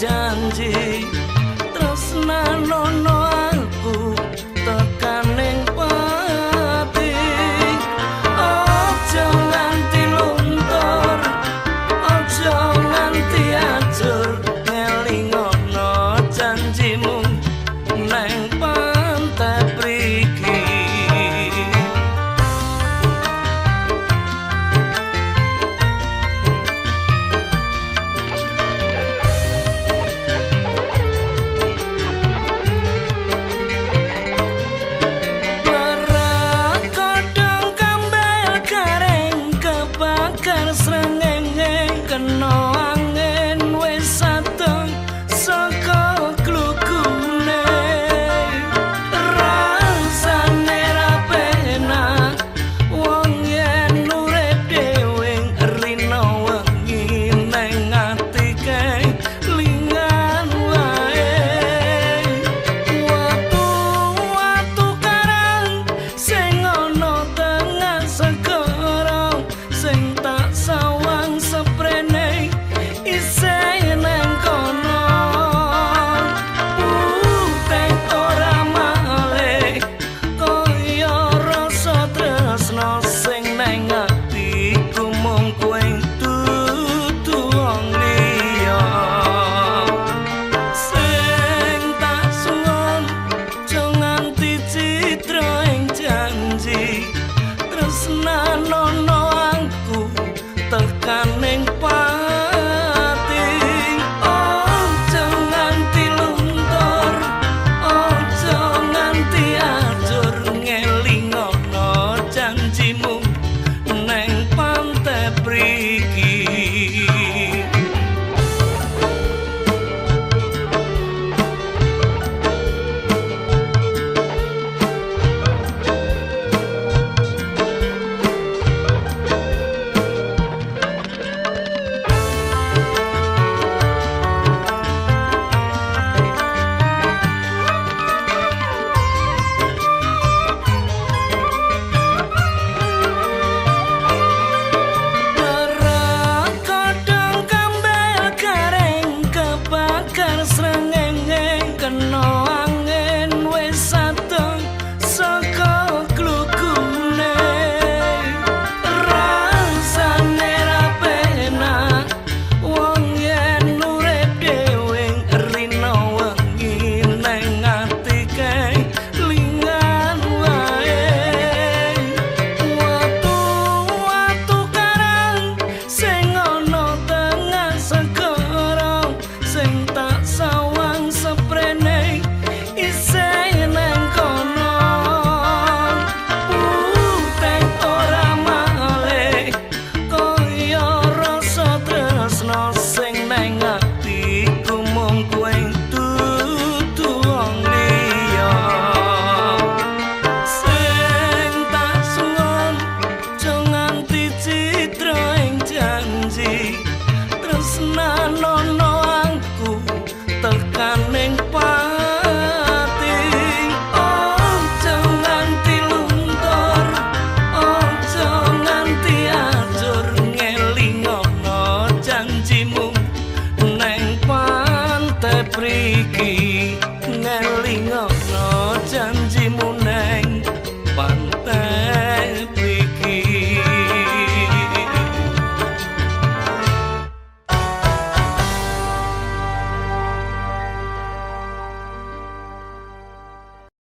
Janji tresnanono aku tekaning pati. Aja nganti luntur, aja nganti ajur, ngelingono janjimu neng pantai mriki. Kena angin wis adong saka klukune, rasane ra penak wong yen urip dhewe rina wengi neng ati kelingan wae. Watu-watu karang sing ana tengah segara, sing tak sawang seprene isih nang kono. Putih ora malih kaya rasa tresno sing neng atiku mung kowe dudu wong liya. Sing tak suwun aja nganti citra ing janji, tresnanono aku tekaning pati. Aja nganti luntur, aja nganti ajur, ngelingono janjimu neng pantai mriki. Kena angin wis adong saka klukune, rasane ra penak wong yen urip dhewe rina wengi neng ati kelingan wae. Watu-watu karang sing ana tengah segara, sing tak sawang seprene isih nang kono. Putih ora malih kaya rasa tresno sing neng atiku mung kowe dudu wong liya. Sing tak suwun aja nganti citra ing janji, tresnanono aku tekaning pati. Aja nganti luntur, aja nganti ajur, ngelingono janjimu neng pantai mriki, ngelingono